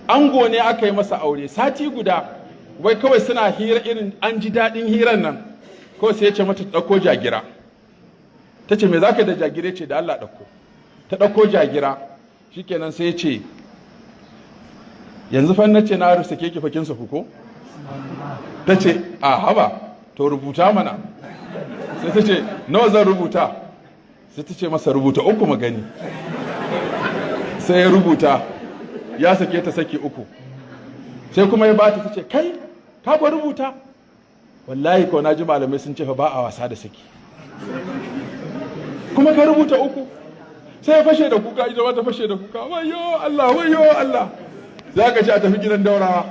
Ango ne aka yi masa aure sati guda, wai kawai suna hira, irin an ji daɗin hiran nan, kawai sai ya ce mata ta ɗauko jagira. Ta ce, "Me za ka da jagira?" Ce, "Da Allah ɗauko." Ta ɗauko jagira, shikenan, sai ya ce, "Yanzu fa na ce na sake ki, fa kin saku ko?" Ta ce, "A haba, to rubuta mana." Sai ta ce, "Nawa zan rubuta?" Sai ta ce masa, "Rubuta uku mu gani." Sai ya rubuta ya sake ta saki uku. Sai kuma ya bata, ta ce, "Kai, ka ba rubuta? Wallahi ko na ji malamai sun ce fa ba a wasa da saki, kuma ka rubuta uku." Sai ya fashe da kuka, ita ma ta fashe da kuka, "Wayo Allah, wayo Allah." Za ka ci a tafi gidan Daurawa.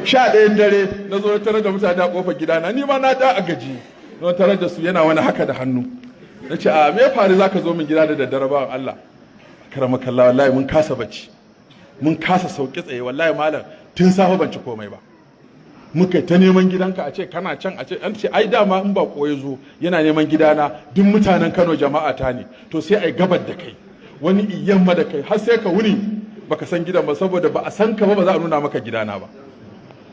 11n dare na zo tare da mutane a kofar gidana, ni ma na da a gaji, na tare da su, yana wani haka da hannu. Na ce, "A me faru za ka zo min gida da daddare, bawan Allah?" "Karama kalla, wallahi mun kasa bacci, mun kasa sauki tsaye. Wallahi malam, tun safe ban ci komai ba. Muka ta neman gidanka, a ce kana can, a ce an ce ai dama in ba ya zo yana neman gidana, duk mutanen Kano jama'a ta ne, to sai ai gabar da kai, wani yamma da kai, har sai ka wuni baka san gidan ba, saboda ba a san ka ba, ba za a nuna maka gidana ba."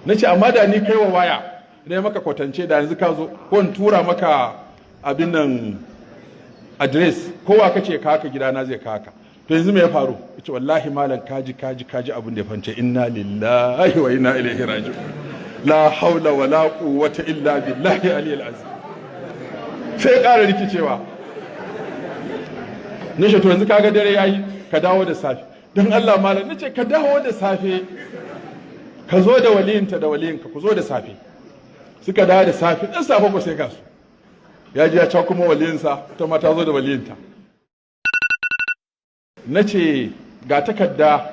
Na ce, "Amma da ni kai wa waya ne maka kwatance, da yanzu ka zo, ko in tura maka abin nan, address, kowa kace ka haka gidana zai ka haka. To yanzu me ya faru?" Yace, "Wallahi malam, kaji, kaji, kaji abin da ya fance. Inna lillahi wa inna ilaihi raji'un, la haula wala quwwata illa billahi aliyyil azim." Sai ƙara rikicewa. Nace, "To yanzu kaga dare yayi, ka dawo da safe." "Don Allah malam." Nace, "Ka dawo da safe, ka zo da waliyinta da waliyinka, ku zo da safe." Suka dawo da safe, ɗan safe ko sai ga su, ya ji ya ca kuma waliyinsa, ta ma ta zo da waliyinta. Na ce, "Ga takarda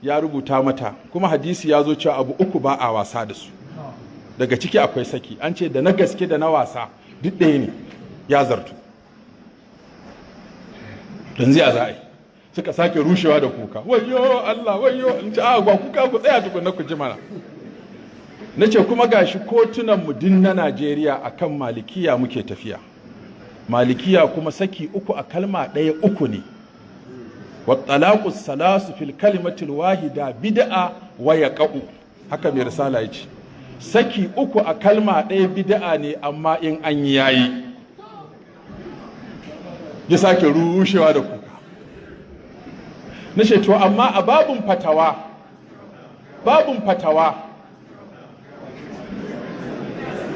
ya rubuta mata, kuma hadisi ya zo cewa abu uku ba a wasa da su, daga ciki akwai saki. An ce da na gaske da na wasa duk ɗaya ne, ya zartu. Yanzu ya za a yi?" Suka sake rushewa da kuka, "Wayo Allah, wayo." In ce, "A ba kuka, ku tsaya tukunna ku ji mana." Na ce, "Kuma gashi kotunan mu din na Najeriya akan Malikiya muke tafiya. Malikiya kuma saki uku a kalma ɗaya uku ne. Wa talaqu salasu fil kalimatil wahida bid'a wa yaqa'u." Haka mai risala yace, saki uku a kalma ɗaya bid'a ne, amma in an yi yayi. Ya sake rushewa da kuka. Na ce, "To amma a babun fatawa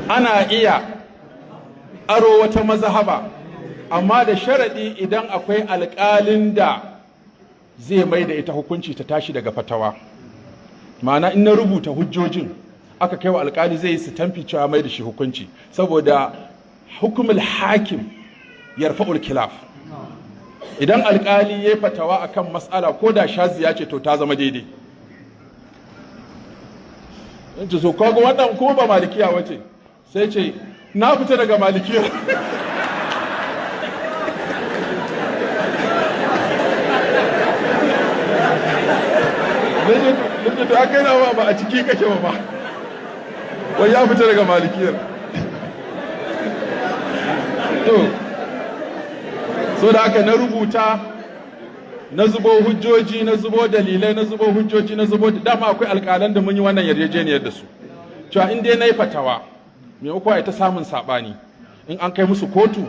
ana iya aro wata mazhaba, amma da sharaɗi idan akwai alƙalin da zai mai da ita hukunci, ta tashi daga fatawa. Ma'ana, in na rubuta hujjojin aka kai wa alƙali, zai yi su tamfi cewa mai da shi hukunci, saboda hukumul hakim yarfa'ul khilaf. Idan alƙali ya fatawa akan mas'ala, ko da shaziya ce, to ta zama daidai." In ce, "So kaga wannan kuma ba Malikiya wace." Sai ce, "Na fita daga Malikiya." Nace, "To akai na ba a ciki kake ba." Wai ya fita daga Malikiyar. To so da haka na rubuta, na zubo hujjoji, na zubo dalilai, na zubo hujjoji, na zubo. Dama akwai alƙalan da mun yi wannan yarjejeniyar da su, cewa in dai na yi fatawa, maimako a ta samun saɓani, in an kai musu kotu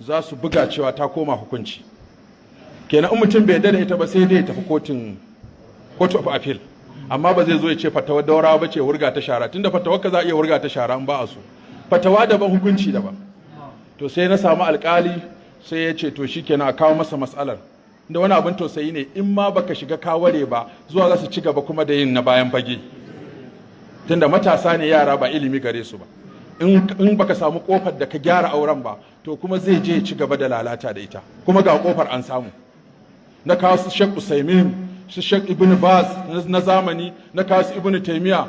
za su buga cewa ta koma hukunci. Kenan in mutum bai yarda da ita ba, sai dai ya tafi kotun, Court of Appeal, amma ba zai zo ya ce fatawar Daurawa ba ce, wurga ta shara, tunda fatawar ka za a iya wurga ta shara in ba a so. Fatawa daban, hukunci daban. To sai na samu alkali, sai ya ce to shikenan, a kawo masa matsalar. Da wani abin tausayi ne, in ma baka shiga kaware ba, zuwa za su ci gaba kuma da yin na bayan fage, tunda matasa ne, yara, ba ilimi gare su ba. In baka samu kofar da ka gyara auren ba, to kuma zai je ya ci gaba da lalata da ita. Kuma ga kofar an samu. Na kawo su Sheikh Usaimin, su Sheikh Ibn Baz na zamani, na kawo su Ibn Taymiya,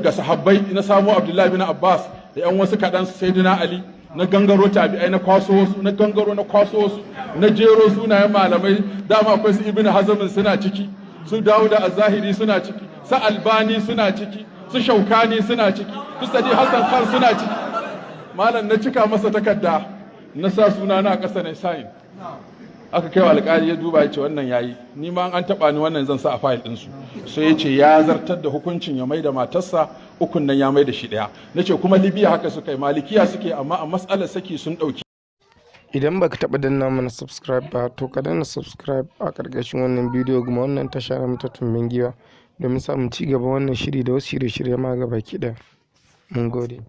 ga sahabbai na samu Abdullahi bin Abbas da yan wasu kaɗan, su Sayyidina Ali, na gangaro tabi'ai, na kwaso wasu, na gangaro, na kwaso wasu, na jero sunayen malamai. Dama akwai su Ibn Hazm suna ciki, su Dawud Az-Zahiri suna ciki, su Albani suna ciki, su Shaukani suna ciki, su Sadi Hassan Khan suna ciki. Malam, na cika masa takarda, na sa suna na ƙasa, na sign. Aka kai wa alƙali, ya duba, ya ce wannan yayi. Ni ma an taɓa ni, wannan zan sa a fayil ɗinsu. Sai ya ce ya zartar da hukuncin, ya mai da matarsa ukun nan, ya mai da shi ɗaya. Na ce kuma Libya haka suka yi, Malikiya suke, amma a matsalar saki sun ɗauki. Idan baka taɓa danna mana subscribe ba, to ka danna subscribe a ƙarƙashin wannan bidiyo kuma wannan tasha na ta Tumbin Giwa domin samun ci gaba wannan shiri da wasu shirye-shirye ma gabaki ɗaya. Mun gode.